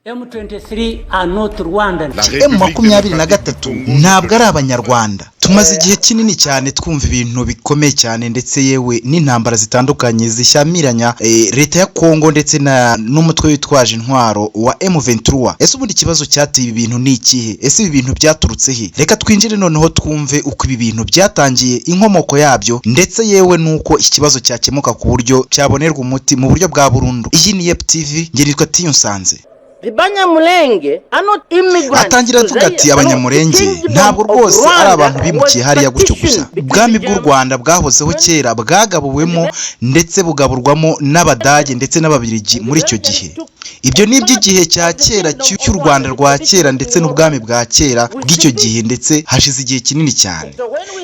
M23 are not Rwandan. M23 ntabwo ari Abanyarwanda. Tumaze igihe kinini cyane twumva ibintu bikomeye cyane, ndetse yewe n'intambara zitandukanye zishyamiranya leta ya Kongo ndetse na n'umutwe witwaje intwaro wa M23. Ese ubundi ikibazo cyateye ibi bintu ni ikihe? Ese ibi bintu byaturutse he? Reka twinjire noneho twumve uko ibi bintu byatangiye, inkomoko yabyo, ndetse yewe nuko iki kibazo cyakemuka ku buryo cyabonerwa umuti mu buryo bwa burundu. Iyi ni Yep TV, njye nitwa Tiyunsanze. Atangira avuga ati: "Abanyamurenge ntabwo rwose ari abantu bimukiye hariya gutyo gusa. Ubwami bw'u Rwanda bwahozeho kera, bwagabuwemo ndetse bugaburwamo n'Abadage ndetse n'Ababirigi muri icyo gihe. Ibyo ni iby'igihe cya kera cy'u Rwanda rwa kera ndetse n'ubwami bwa kera bw'icyo gihe, ndetse hashize igihe kinini cyane.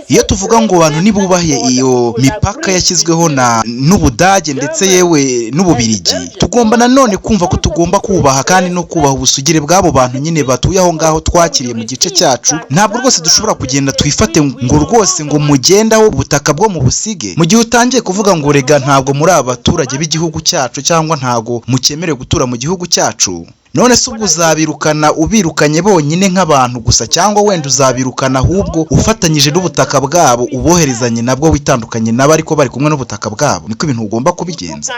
Iyo tuvuga ngo abantu nibubahe iyo mipaka yashyizweho na n'Ubudage ndetse yewe n'Ububirigi, tugomba nanone kumva ko tugomba kubaha kandi no kubaha ubusugire bw'abo bantu nyine batuye aho ngaho twakiriye mu gice cyacu. Ntabwo rwose dushobora kugenda twifate ngo rwose ngo mugende aho ubutaka bwo mu busige. Mu gihe utangiye kuvuga ngo rega ntabwo muri abaturage b'igihugu cyacu cyangwa ntabwo mukemerewe gutura mu gihugu cyacu, none se ubwo uzabirukana ubirukanye bonyine nk'abantu gusa, cyangwa wenda uzabirukana ahubwo ufatanyije n'ubutaka bwabo, uboherezanye nabwo, witandukanye nabo ariko bari kumwe n'ubutaka bwabo? Niko ibintu ugomba kubigenza.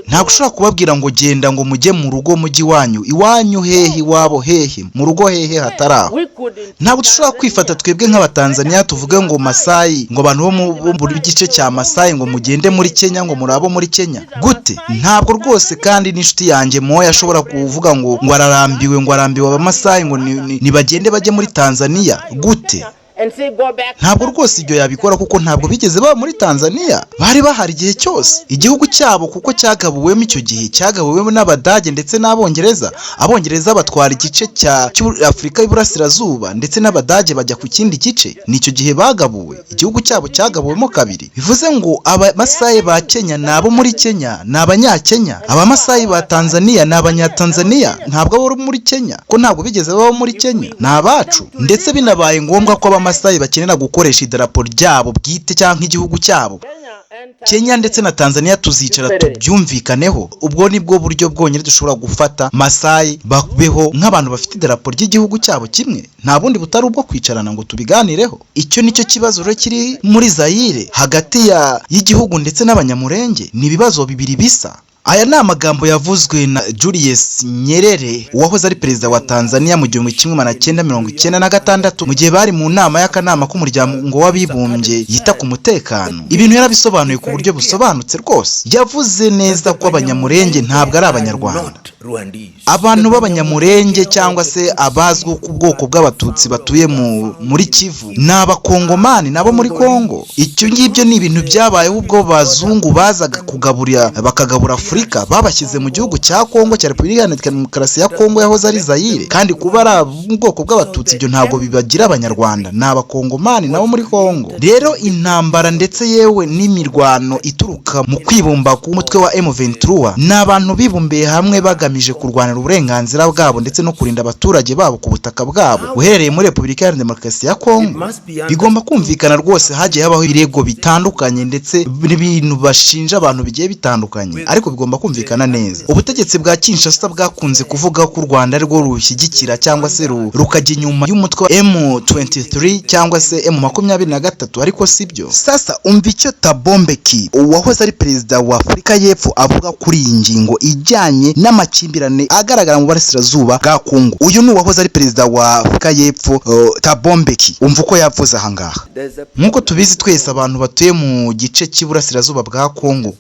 Ntabwo ushobora kubabwira ngo genda, ngo mujye mu rugo, mujye iwanyu. Iwanyu hehe? Iwabo hehe? Mu rugo hehe hatari aho? Ntabwo dushobora kwifata twebwe nk'Abatanzaniya tuvuge ngo Masayi, ngo abantu bo mu gice cya Masayi, ngo mugende muri Kenya, ngo muri abo muri Kenya gute? Ntabwo rwose. Kandi n'inshuti yanjye Moya ashobora kuvuga ngo ararambiwe, ngo arambiwe Abamasayi, ngo nibagende bajye muri Tanzania gute? Ntabwo rwose ibyo yabikora, kuko ntabwo bigeze baba muri Tanzania, bari bahari igihe cyose. Igihugu cyabo kuko cyagabuwemo icyo gihe, cyagabuwemo n'Abadage ndetse n'Abongereza. Abongereza batwara igice cya Afurika y'Iburasirazuba, ndetse n'Abadage bajya ku kindi gice. Nicyo gihe bagabuwe, igihugu cyabo cyagabuwemo kabiri. Bivuze ngo Abamasayi ba Kenya ni abo muri Kenya, ni Abanyakenya. Abamasayi ba Tanzania ni Abanyatanzania, ntabwo abo muri Kenya, ko ntabwo bigeze baba muri Kenya, ni abacu. Ndetse binabaye ngombwa ko Abamasayi bakenera gukoresha idarapo ryabo bwite cyangwa igihugu cyabo, Kenya ndetse na Tanzania tuzicara tubyumvikaneho. Ubwo nibwo buryo bwonyine dushobora gufata Masayi babeho nk'abantu bafite idarapo ry'igihugu cyabo kimwe, nta bundi butari ubwo kwicarana ngo tubiganireho. Icyo nicyo kibazo rero kiri muri Zayire hagati y'igihugu ndetse n'Abanyamurenge, ni ibibazo bibiri bisa." Aya ni amagambo yavuzwe na Julius Nyerere, uwahoze ari perezida wa Tanzania, mu 1996, mu gihe bari mu nama y'akanama k'Umuryango w'Abibumbye yita ku mutekano. Ibintu yarabisobanuye ku buryo busobanutse rwose. Yavuze neza ko Abanyamurenge ntabwo ari Abanyarwanda. Abantu b'Abanyamurenge cyangwa se abazwi ku bwoko bw'Abatutsi batuye muri Kivu ni Abakongomani, nabo muri Kongo. Icyo ngibyo ni ibintu byabayeho ubwo bazungu bazaga kugaburira, bakagabura Afurika, babashyize mu gihugu cya Kongo, cya Repubulika Iharanira Demokarasi ya Kongo yahoze ari Zayire. Kandi kuba ari ubwoko bw'Abatutsi, ibyo ntabwo bibagira Abanyarwanda, ni Abakongomani nabo muri Kongo. Rero intambara ndetse yewe n'imirwano ituruka mu kwibumba k'umutwe wa M23, ni abantu bibumbiye hamwe bagamije kurwanira uburenganzira bwabo ndetse no kurinda abaturage babo ku butaka bwabo buherereye muri Repubulika Iharanira Demokarasi ya Kongo. Bigomba kumvikana rwose, hagiye habaho ibirego bitandukanye ndetse n'ibintu bashinja abantu bigiye bitandukanye, ariko bigomba kumvikana neza. Ubutegetsi bwa Kinshasa bwakunze kuvuga ko u Rwanda arirwo rushyigikira cyangwa se rukajya inyuma y'umutwe wa M23 cyangwa se M23, ariko si byo. Sasa umva icyo Thabo Mbeki, uwahoze ari perezida wa Afurika y'Epfo, avuga kuri iyi ngingo ijyanye n'amakimbirane agaragara mu burasirazuba bwa Kongo. Uyu ni uwahoze ari perezida wa Afurika y'Epfo, Thabo Mbeki. Umva uko yavuze ahangaha: "Nk'uko tubizi twese, abantu batuye mu gice cy'iburasirazuba bwa Kongo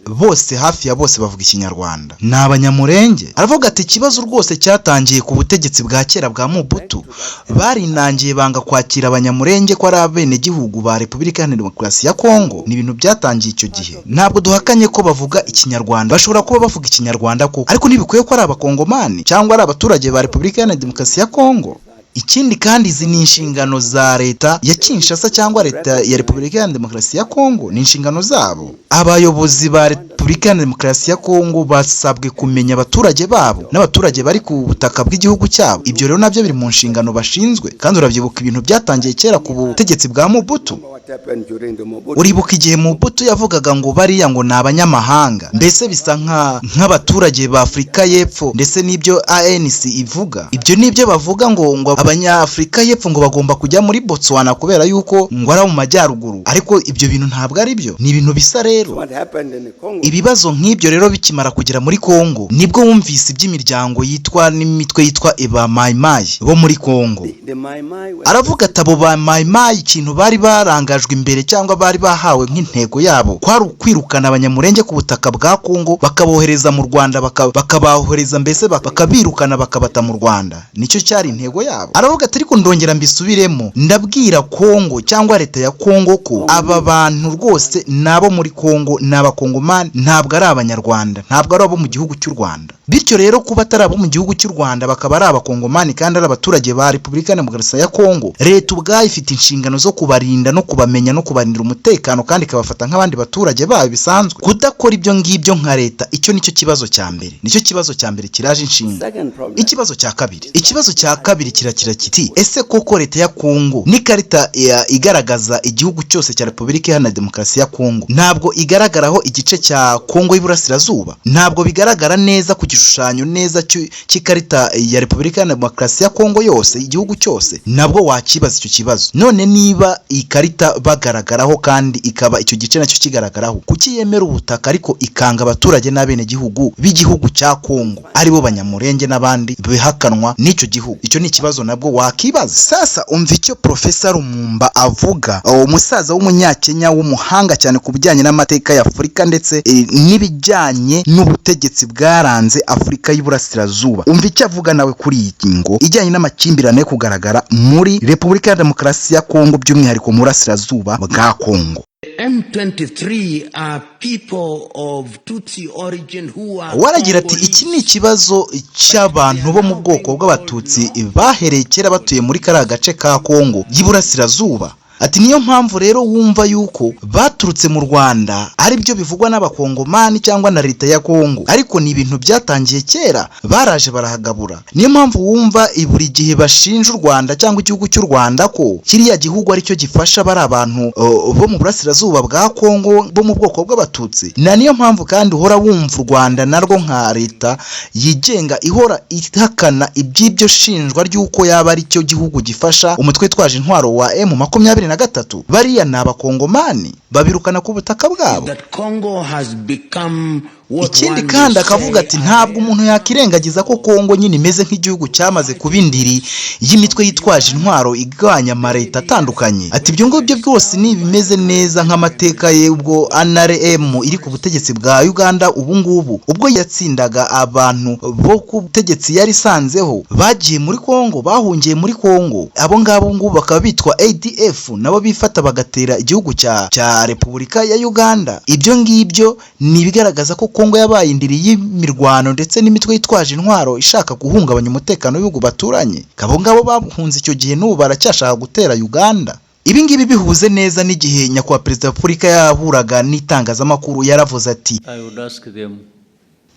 bose, hafi ya bose, bavuga Ikinyarwanda, ni Abanyamurenge." Aravuga ati: "Ikibazo rwose cyatangiye ku butegetsi bwa kera bwa Mobutu. Barinangiye banga kwakira Abanyamurenge ko ari abenegihugu ba Repubulika Iharanira Demokarasi ya Kongo. Ni ibintu byatangiye icyo gihe. Ntabwo duhakanye ko bavuga Ikinyarwanda, bashobora kuba bavuga Ikinyarwanda koko, ariko ntibikwiye ko ari Abakongomani cyangwa ari abaturage ba Repubulika Iharanira Demokarasi ya Kongo." Ikindi kandi, izi ni inshingano za leta ya Kinshasa cyangwa leta ya Repubulika ya Demokarasi ya Kongo, ni inshingano zabo. Abayobozi ba Repubulika ya Demokarasi ya Kongo basabwe kumenya abaturage babo n'abaturage bari ku butaka bw'igihugu cyabo. Ibyo rero nabyo biri mu nshingano bashinzwe. Kandi urabyibuka, ibintu byatangiye kera ku butegetsi bwa Mobutu. What happened during the Mobutu. Uribuka igihe Mobutu yavugaga ngo bariya ngo ni abanyamahanga, mbese bisa nk'abaturage ba Afurika y'Epfo, ndetse n'ibyo ANC ivuga, ibyo nibyo bavuga ngo Abanyafurika y'Epfo ngo bagomba kujya muri Botswana kubera yuko ngo ari abo mu majyaruguru. Ariko ibyo bintu ntabwo ari byo, ni ibintu bisa rero. What happened in the Congo? Ibibazo nk'ibyo rero bikimara kugera muri Kongo, nibwo wumvise iby'imiryango yitwa n'imitwe yitwa eba Mayimayi bo muri Kongo. The Mai Mai were Aravuga ati abo ba Mayimayi, ikintu bari barangajwe imbere cyangwa bari bahawe nk'intego yabo kwari ukwirukana Abanyamurenge ku butaka bwa Kongo, bakabohereza mu Rwanda, bakabohereza mbese bakabirukana, bakabata mu Rwanda. Nicyo cyari intego yabo. Aravuga ati ariko ndongera mbisubiremo, ndabwira Kongo cyangwa leta ya Kongo ko aba bantu rwose ni abo muri Kongo, ni Abakongomani, ntabwo ari Abanyarwanda, ntabwo ari abo mu gihugu cy'u Rwanda. Bityo rero, kuba atari abo mu gihugu cy'u Rwanda, bakaba ari Abakongomani kandi ari abaturage ba Repubulika ya Demokarasi ya Kongo, leta ubwayo ifite inshingano zo kubarinda no kubamenya no kubarindira umutekano, kandi ikabafata nk'abandi baturage bayo bisanzwe. Kudakora ibyo ngibyo nka leta, icyo nicyo kibazo cya mbere, nicyo kibazo cya mbere kiraje inshinga. Second problem. Ikibazo cya kabiri kirakira kiti: ese koko leta ya Kongo n'ikarita igaragaza igihugu cyose cya Repubulika Iharanira Demokarasi ya Kongo ntabwo igaragaraho igice cya Kongo y'Iburasirazuba? Ntabwo bigaragara neza ku gishushanyo neza cy'ikarita ya Repubulika Iharanira Demokarasi ya Kongo yose, igihugu cyose. Nabwo wakibaza icyo kibazo. None niba iyi karita bagaragaraho kandi ikaba icyo gice nacyo kigaragaraho, kuki yemera ubutaka ariko ikanga abaturage n'abenegihugu b'igihugu cya Kongo, aribo Banyamurenge n'abandi bihakanwa n'icyo gihugu? Icyo ni ikibazo nabwo wakibaza. Sasa umva icyo Profesa Lumumba avuga, umusaza w'Umunyakenya w'umuhanga cyane ku bijyanye n'amateka ya Afurika ndetse n'ibijyanye n'ubutegetsi bwaranze Afurika y'Iburasirazuba. Umva icyo avuga nawe kuri iyi ngingo ijyanye n'amakimbirane yo kugaragara muri Repubulika ya Demokarasi ya Kongo, by'umwihariko mu burasirazuba bwa Kongo. M23 are people of Tutsi origin who are Waragira ati iki ni ikibazo cy'abantu bo mu bwoko bw'Abatutsi bahereye kera batuye muri kariya gace ka Kongo y'Iburasirazuba. Ati niyo mpamvu rero wumva yuko baturutse mu Rwanda, aribyo bivugwa n'Abakongomani cyangwa na leta ya Kongo, ariko ni ibintu byatangiye kera, baraje barahagabura. Niyo mpamvu wumva buri gihe bashinja u Rwanda cyangwa igihugu cy'u Rwanda ko kiriya gihugu aricyo gifasha bari abantu bo mu burasirazuba bwa Kongo bo mu bwoko bw'Abatutsi. Na niyo mpamvu kandi uhora wumva u Rwanda narwo nka leta yigenga ihora ihakana iby'ibyo shinjwa ry'uko yaba ari cyo gihugu gifasha umutwe witwaje intwaro wa M23. Bariya ni Abakongomani, babirukana ku butaka bwabo. that Congo has become what Ikindi kandi akavuga ati ntabwo umuntu yakirengagiza ko Kongo nyine imeze nk'igihugu cyamaze kuba indiri y'imitwe yitwaje intwaro igabanya amaleta atandukanye. Ati ibyo ngibyo byose ni ibimeze neza nk'amateka ye ubwo NRM iri ku butegetsi bwa Uganda ubu ngubu, ubwo yatsindaga abantu bo ku butegetsi yari isanzeho, bagiye muri Kongo, bahungiye muri Kongo. Abo ngabo ngubu bakaba bitwa ADF, nabo bifata bagatera igihugu cya Repubulika ya Uganda. Ibyo ngibyo ni ibigaragaza ko Kongo yabaye indiri y'imirwano ndetse n'imitwe yitwaje intwaro ishaka guhungabanya umutekano w'ibihugu baturanye. Abo ngabo bahunze icyo gihe n'ubu baracyashaka gutera Uganda. Ibi ngibi bihuze neza n'igihe nyakubahwa Perezida wa Repubulika yahuraga n'itangazamakuru, yaravuze ati I would ask them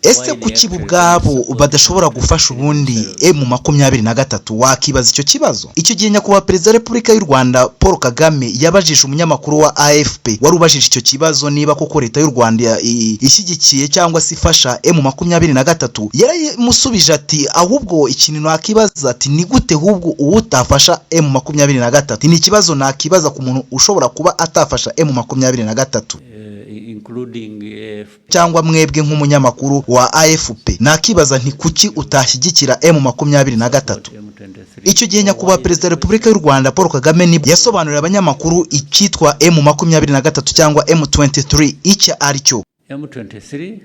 ese kuki bo ubwabo badashobora gufasha ubundi M23? Wakibaza icyo kibazo. Icyo gihe nyakubahwa Perezida wa Repubulika y'u Rwanda Paul Kagame yabajije umunyamakuru wa AFP wari ubajije icyo kibazo niba koko leta y'u Rwanda ishyigikiye cyangwa se ifasha M23. Yaramusubije ati ahubwo ikintu nakibaza, ati ni gute ahubwo uwo utafasha M23? Ni ikibazo nakibaza ku muntu ushobora kuba atafasha M23 including AFP. cyangwa mwebwe nk'umunyamakuru wa AFP, nakibaza nti kuki utashyigikira M23? M23. Icyo gihe nyakubahwa Perezida wa Repubulika y'u Rwanda Paul Kagame ni yasobanuriye abanyamakuru icyitwa M23 cyangwa M23 icyo ari cyo. M23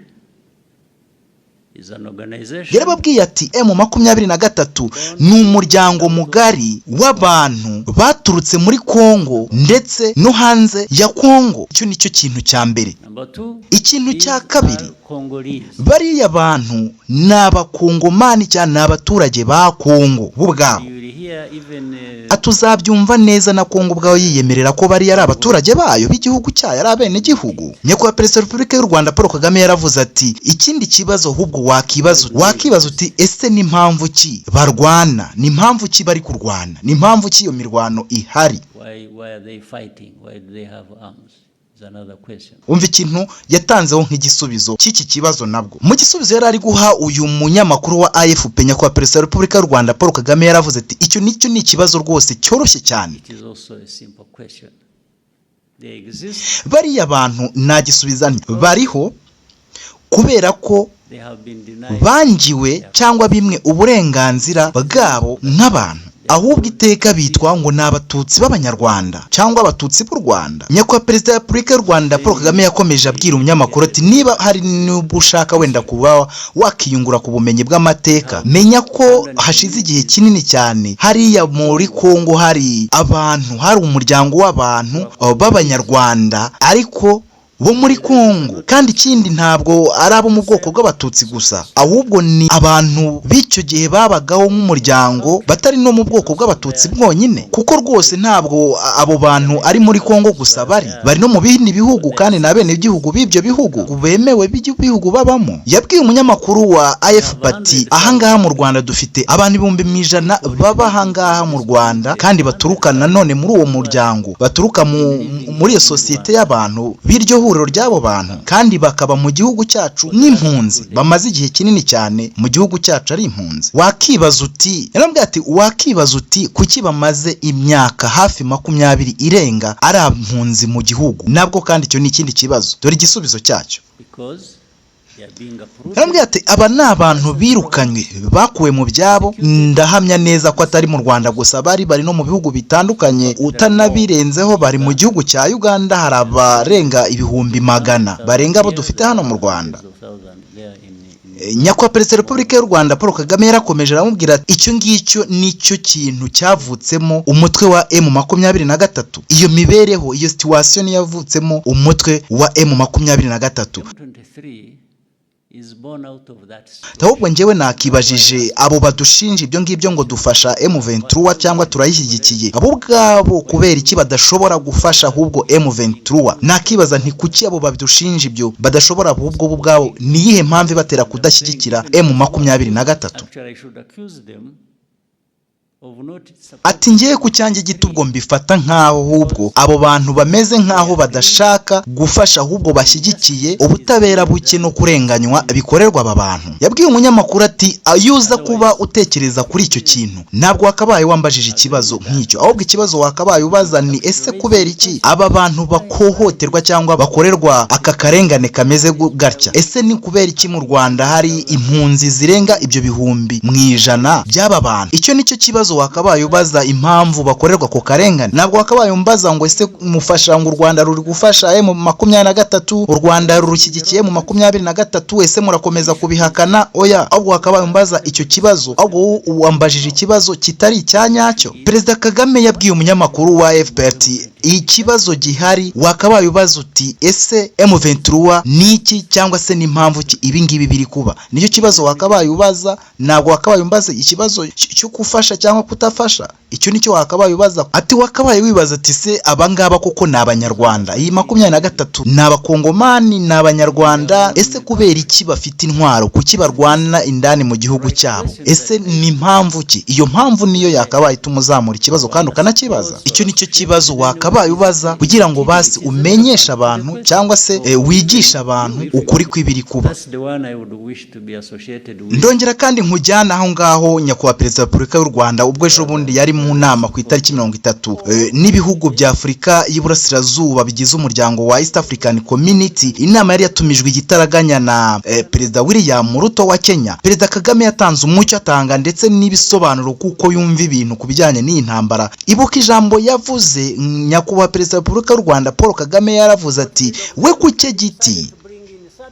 is an organization Yarababwiye ati M23 ni umuryango mugari w'abantu baturutse muri Kongo ndetse no hanze ya Kongo. Icyo nicyo kintu cya mbere. Number two, Ikintu cya these kabiri, are Congolese. bariya bantu ni Abakongomani cyane, ni abaturage ba Kongo bo ubwabo. You will hear even Ati uzabyumva neza na Kongo ubwayo yiyemerera ko bariya ari abaturage bayo b'igihugu cyayo, ari abenegihugu. Nyakubahwa Perezida wa Repubulika y'u Rwanda Paul Kagame yaravuze ati ikindi kibazo ahubwo wakibaza uti ese ni mpamvu ki barwana, ni mpamvu ki bari kurwana, ni mpamvu ki iyo mirwano ihari? Why are they fighting? Why do they have arms? Is another question. Umva ikintu yatanzeho nk'igisubizo cy'iki kibazo. Nabwo mu gisubizo yari ari guha uyu munyamakuru wa AFP, nyakubahwa Perezida wa Repubulika y'u Rwanda Paul Kagame yaravuze ati icyo nicyo ni ikibazo rwose cyoroshye cyane. It is also a simple question. They exist, Bariya bantu nagisubiza nti bariho kubera ko they have been denied. bangiwe cyangwa bimwe uburenganzira bwabo nk'abantu, ahubwo iteka bitwa ngo ni Abatutsi b'Abanyarwanda cyangwa Abatutsi b'u Rwanda. Nyakubahwa Perezida wa Repubulika y'u Rwanda Paul Kagame yakomeje abwira umunyamakuru ati niba hari n'ubwo ushaka wenda kuba wakiyungura ku bumenyi bw'amateka, menya ko hashize igihe kinini cyane hariya muri Kongo hari abantu, hari umuryango w'abantu b'Abanyarwanda ariko bo muri Kongo. Kandi ikindi, ntabwo ari abo mu bwoko bw'Abatutsi gusa, ahubwo ni abantu b'icyo gihe babagaho nk'umuryango, batari no mu bwoko bw'Abatutsi bwonyine, kuko rwose ntabwo abo bantu ari muri Kongo gusa, bari no mu bindi bihugu, kandi na bene gihugu b'ibyo bihugu bemewe b'ibihugu babamo. Yabwiye umunyamakuru wa AFP ati ahangaha mu Rwanda dufite abantu 100,000 baba ahangaha mu Rwanda, kandi baturuka nanone muri uwo muryango, baturuka muri iyo sosiyete y'abantu b'iryo huriro ry'abo bantu, kandi bakaba mu gihugu cyacu nk'impunzi, bamaze igihe kinini cyane mu gihugu cyacu ari impunzi. Wakibaza uti, yarambwiye ati wakibaza uti kuki bamaze imyaka hafi 20 irenga ari impunzi mu gihugu? Nabwo kandi icyo ni ikindi kibazo, dore igisubizo cyacyo. Because they are being uprooted. Yarambwiye ati aba ni abantu birukanywe, bakuwe mu byabo. Ndahamya neza ko atari mu Rwanda gusa bari no mu bihugu bitandukanye. Utanabirenzeho, bari mu gihugu cya Uganda, hari abarenga 100,000 barenga abo dufite hano mu Rwanda. Of thousand there in Nyakubahwa Perezida wa Repubulika y'u Rwanda Paul Kagame yarakomeje aramubwira ati icyo ngicyo nicyo kintu cyavutsemo umutwe wa M23. Iyo mibereho, iyo situation niyo yavutsemo umutwe wa M23. M23 is born out of that situation. Ahubwo njyewe nakibajije abo badushinja ibyo ngibyo ngo dufasha M23 cyangwa turayishyigikiye, abo ubwabo kubera iki badashobora gufasha ahubwo M23? Nakibaza nti kuki abo badushinja ibyo badashobora ahubwo bo ubwabo, ni iyihe mpamvu ibatera kudashyigikira M23? Actually, I should accuse them of not Ati ngiye ku cyanjye gito, ubwo mbifata nk'aho ahubwo abo bantu bameze nk'aho badashaka gufasha, ahubwo bashyigikiye ubutabera buke no kurenganywa bikorerwa aba bantu. Yabwiye umunyamakuru ati iyo uza kuba utekereza kuri icyo kintu, ntabwo wakabaye wambajije ikibazo nk'icyo, ahubwo ikibazo wakabaye ubaza ni ese kubera iki aba bantu bakohoterwa cyangwa bakorerwa aka karengane kameze gatya? Ese ni kubera iki mu Rwanda hari impunzi zirenga ibyo 100,000 by'aba bantu? Icyo nicyo kibazo wakabaye ubaza, impamvu bakorerwa ako karengane. Ntabwo wakabaye umbaza ngo ese mufasha, ngo u Rwanda ruri gufasha M23, u Rwanda rurushyigikiye M23, ese murakomeza kubihakana? Oya, ahubwo wakabaye umbaza icyo kibazo, ahubwo wowe wambajije ikibazo kitari icya nyacyo. Perezida Kagame yabwiye umunyamakuru wa FPR ati ikibazo gihari wakabaye ubaza uti ese M23 ni iki, cyangwa se ni impamvu ki ibi ngibi biri kuba? Nicyo kibazo wakabaye ubaza, ntabwo wakabaye umbaza ikibazo cyo gufasha cyangwa kutafasha. Icyo nicyo wakabaye ubaza. Ati wakabaye wibaza ati se abangaba koko ni Abanyarwanda? Iyi 23 ni Abakongomani, ni Abanyarwanda? Ese kubera iki bafite intwaro? Kuki barwana indani mu gihugu cyabo? Ese ni impamvu ki? Iyo mpamvu niyo yakabaye ituma uzamura ikibazo kandi ukanakibaza. Icyo nicyo kibazo wakabaye ubaza kugira ngo basi umenyeshe abantu cyangwa se wigishe abantu ukuri kw'ibiri kuba. That's the one I would wish to be associated with. Ndongera kandi nkujyana aho ngaho nyakubahwa Perezida wa Repubulika y'u Rwanda, ubwo ejo bundi yari mu nama ku itariki 30 n'ibihugu bya Afurika y'Iburasirazuba bigize umuryango wa East African Community, inama yari yatumijwe igitaraganya na Perezida William Ruto wa Kenya. Perezida Kagame yatanze umucyo, atanga ndetse n'ibisobanuro kuko yumva ibintu ku bijyanye n'iyi ntambara. Ibuka ijambo yavuze, nyakubahwa Perezida wa Repubulika y'u Rwanda Paul Kagame yaravuze ati we ku cye giti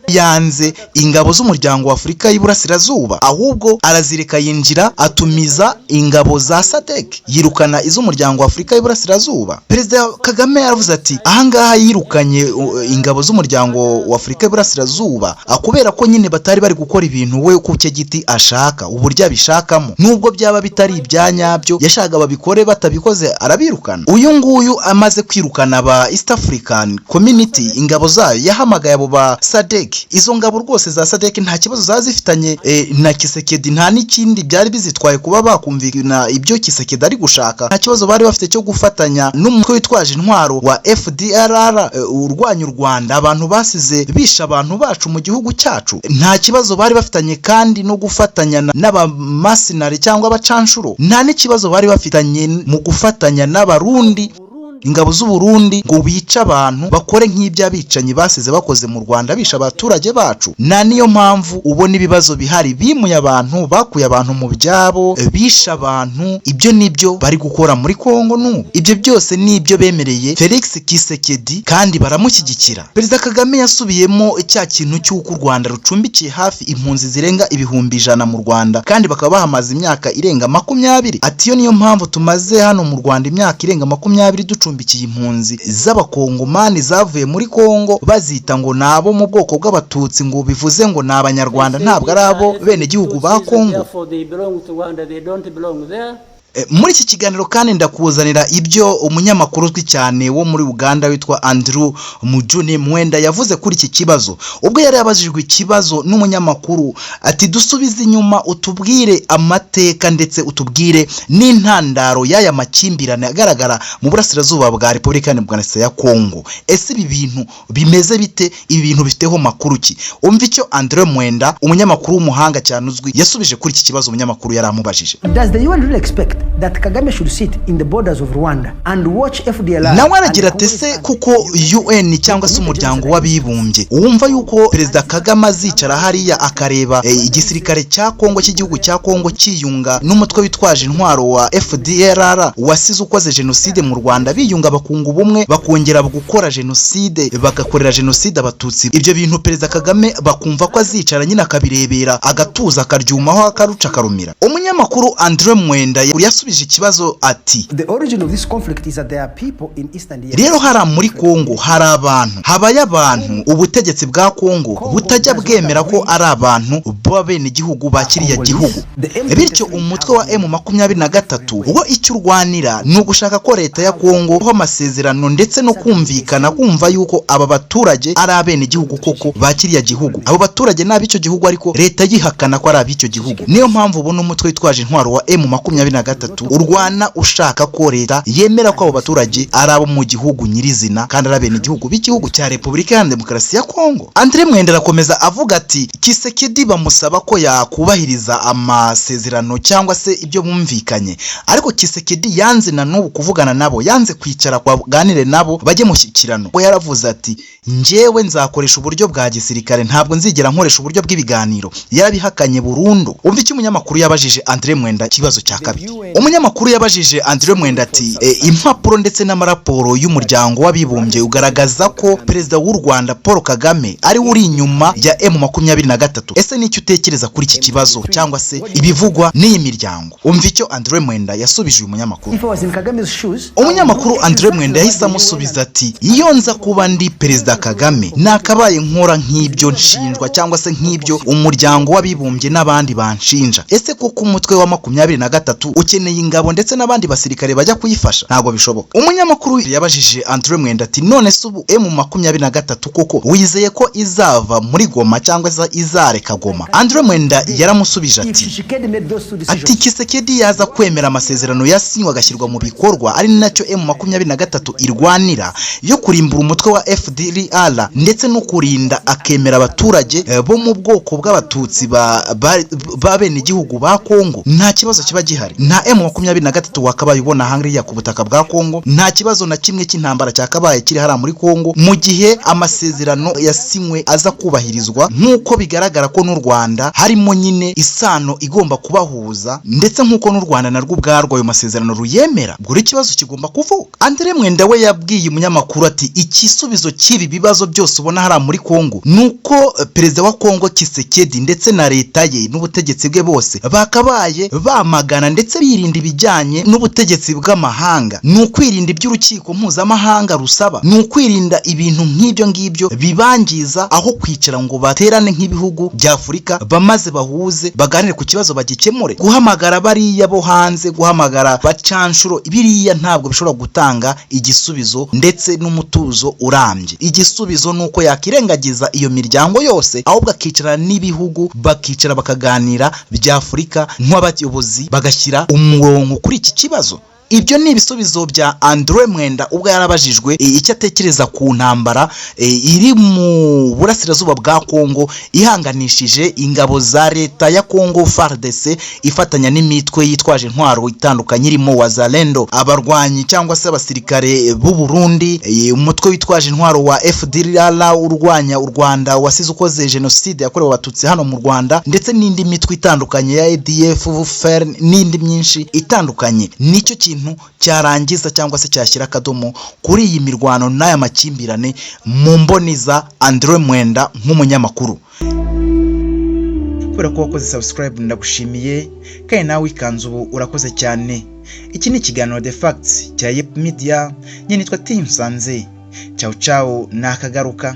Yanze ingabo z'Umuryango wa Afurika y'Iburasirazuba, ahubwo arazireka, yinjira atumiza ingabo za SADC, yirukana iz'Umuryango wa Afurika y'Iburasirazuba. Perezida Kagame yaravuze ati ahangaha yirukanye ingabo z'Umuryango wa Afurika y'Iburasirazuba kubera ko nyine batari bari gukora ibintu we ku cye giti ashaka, uburyo abishakamo, nubwo byaba bitari ibya nyabyo, yashakaga babikore, batabikoze arabirukana. Uyu nguyu amaze kwirukana ba East African Community, ingabo zayo, yahamagaye abo ba SADC. Izo ngabo rwose za SADC nta kibazo zaba zifitanye na Tshisekedi, nta n'ikindi byari bizitwaye kuba bakumvikana ibyo Tshisekedi ari gushaka. Nta kibazo bari bafite cyo gufatanya n'umutwe witwaje intwaro wa FDLR urwanya u Rwanda, abantu basize bisha abantu bacu mu gihugu cyacu. Nta kibazo bari bafitanye kandi no gufatanya n'abamasinari cyangwa abacanshuro. Nta n'ikibazo bari bafitanye mu gufatanya n'Abarundi, ingabo z'u Burundi, ngo bice abantu, bakore nk'iby'abicanyi basize bakoze mu Rwanda, bisha abaturage bacu. Na niyo mpamvu ubona ibibazo bihari: bimuye abantu, bakuye abantu mu byabo, bishe abantu. Ibyo nibyo bari gukora muri Kongo n'ubu. Ibyo byose ni ibyo bemereye Felix Tshisekedi kandi baramushyigikira. Perezida Kagame yasubiyemo cya kintu cy'uko u Rwanda rucumbikiye hafi impunzi zirenga 100,000 mu Rwanda, kandi bakaba bahamaze imyaka irenga 20. Ati iyo niyo mpamvu tumaze hano mu Rwanda imyaka irenga 20 ducumbikiye impunzi z'Abakongomani zavuye muri Kongo, bazita ngo ni abo mu bwoko bw'Abatutsi, ngo bivuze ngo ni Abanyarwanda, ntabwo ari abo bene gihugu ba Kongo. Therefore they belong to Rwanda, they don't belong there. Muri iki kiganiro kandi ndakuzanira ibyo umunyamakuru uzwi cyane wo muri Uganda witwa Andrew Mujuni Mwenda yavuze kuri iki kibazo, ubwo yari yabajijwe ikibazo n'umunyamakuru ati: "Dusubize inyuma, utubwire amateka ndetse utubwire n'intandaro y'aya makimbirane agaragara mu burasirazuba bwa Repubulika ya Demokarasi ya Kongo. Ese ibi bintu bimeze bite? Ibi bintu bifiteho makuru ki?" Umva icyo Andrew Mwenda, umunyamakuru w'umuhanga cyane uzwi, yasubije kuri iki kibazo umunyamakuru yari amubajije. Does the UN really expect that Kagame should sit in the borders of Rwanda and watch FDLR? Nawe aragira ati: "Ese kuko UN cyangwa se Umuryango w'Abibumbye wumva yuko Perezida Kagame azicara hariya akareba igisirikare cya Kongo, cy'igihugu cya Kongo, cyiyunga n'umutwe witwaje intwaro wa FDLR wasize ukoze jenoside mu Rwanda, biyunga, bakunga ubumwe, bakongera gukora jenoside, bagakorera jenoside Abatutsi? Ibyo bintu Perezida Kagame bakumva ko azicara nyine akabirebera, agatuza, akaryumaho, akaruca, akarumira?" Umunyamakuru Andre Mwenda yasubije ikibazo ati: The origin of this conflict is that there are people in Eastern DRC. "Rero hariya muri Kongo hari abantu, habayo abantu ubutegetsi bwa Kongo butajya bwemera ko ari abantu b'abenegihugu ba kiriya gihugu. Bityo umutwe wa M23 wo icyo urwanira ni ugushaka ko leta ya Kongo ho amasezerano ndetse no kumvikana, kumva yuko aba baturage ari abenegihugu koko ba kiriya gihugu. Abo baturage ni ab'icyo gihugu, ariko leta yihakana ko ari ab'icyo gihugu. Niyo mpamvu ubona umutwe witwaje intwaro wa M23 urwana ushaka ko leta yemera ko abo baturage ari abo mu gihugu nyirizina kandi ari abenegihugu b'igihugu cya Repubulika Iharanira Demokarasi ya Kongo." Andre Mwenda arakomeza avuga ati Tshisekedi bamusaba ko yakubahiriza amasezerano cyangwa se ibyo bumvikanye, ariko Tshisekedi yanze na n'ubu kuvugana nabo, yanze kwicara baganire nabo, bajye mu shyikirano. We yaravuze ati: "Njyewe nzakoresha uburyo bwa gisirikare, ntabwo nzigera nkoresha uburyo bw'ibiganiro." Yarabihakanye burundu. Umva icyo umunyamakuru yabajije Andre Mwenda, ikibazo cya kabiri. Umunyamakuru yabajije Andre Mwenda ati: "Impapuro ndetse n'amaraporo y'Umuryango w'Abibumbye ugaragaza ko Perezida w'u Rwanda Paul Kagame ari we uri inyuma ya M23. Ese nicyo utekereza kuri iki kibazo cyangwa se ibivugwa n'iyi miryango?" Umva icyo Andre Mwenda yasubije uyu munyamakuru. If I was in Kagame's shoes, Umunyamakuru Andre Mwenda yahise amusubiza ati: "Iyo nza kuba ndi Perezida Kagame, nakabaye nkora nk'ibyo nshinjwa cyangwa se nk'ibyo Umuryango w'Abibumbye n'abandi banshinja. Ese koko umutwe wa 23 ukeneye ingabo ndetse n'abandi basirikare bajya kuyifasha? Ntabwo bishoboka." Umunyamakuru yabajije Andre Mwenda ati: "None se ubu M23 koko wizeye ko izava muri Goma cyangwa se izareka Goma?" Andre Mwenda yaramusubije if ati Tshisekedi made those two decisions, ati Tshisekedi yaza kwemera amasezerano yasinywe agashyirwa mu bikorwa, ari nacyo M23 irwanira, yo kurimbura umutwe wa FDLR ndetse no kurinda, akemera abaturage bo mu bwoko bw'Abatutsi ba benegihugu ba Kongo, nta kibazo kiba gihari. Nta M23 wakabaye ubona hariya ku butaka bwa Kongo. Nta kibazo na kimwe cy'intambara cyakabaye kiri hariya muri Kongo mu gihe amasezerano yasinywe aza kubahirizwa, nk'uko bigaragara ko n'u Rwanda harimo nyine isano igomba kubahuza, ndetse nk'uko n'u Rwanda narwo ubwarwo ayo masezerano ruyemera. Ubwo rero ikibazo kigomba kuvuka." Andre Mwenda we yabwiye umunyamakuru ati: "Igisubizo cy'ibi Ibibazo byose ubona hariya muri Kongo ni uko perezida wa Kongo Tshisekedi ndetse na leta ye n'ubutegetsi bwe bose bakabaye bamagana ndetse birinda ibijyanye n'ubutegetsi bw'amahanga, ni ukwirinda iby'urukiko mpuzamahanga rusaba, ni ukwirinda ibintu nk'ibyo ngibyo bibangiza, aho kwicara ngo baterane nk'ibihugu bya Afurika bamaze bahuze, baganire ku kibazo, bagikemure. Guhamagara bariya bo hanze, guhamagara bacanshuro, biriya ntabwo bishobora gutanga igisubizo ndetse n'umutuzo urambye. Igisubizo ni uko yakirengagiza iyo miryango yose, ahubwo akicarana n'ibihugu, bakicara bakaganira bya Afurika nk'abayobozi, bagashyira umurongo kuri iki kibazo. Ibyo ni ibisubizo bya Andre Mwenda ubwo yarabajijwe icyo atekereza ku ntambara iri mu burasirazuba bwa Kongo ihanganishije ingabo za leta ya Kongo FARDC ifatanya n'imitwe yitwaje intwaro itandukanye irimo Wazalendo, abarwanyi cyangwa se abasirikare b'u Burundi, umutwe witwaje intwaro wa FDLR urwanya u Rwanda wasize ukoze jenoside yakorewe Abatutsi hano mu Rwanda, ndetse n'indi mitwe itandukanye ya ADF, FERN n'indi myinshi itandukanye. Nicyo kintu cyarangiza cyangwa se cyashyira akadomo kuri iyi mirwano n'aya makimbirane mu mboni za Andre Mwenda nk'umunyamakuru. Kubera ko wakoze subscribe, ndagushimiye, kandi nawe wikanze ubu urakoze cyane. Iki ni ikiganiro The Facts cya Yep Media, nyine nitwa Tim Sanze. Ciao ciao, nakagaruka.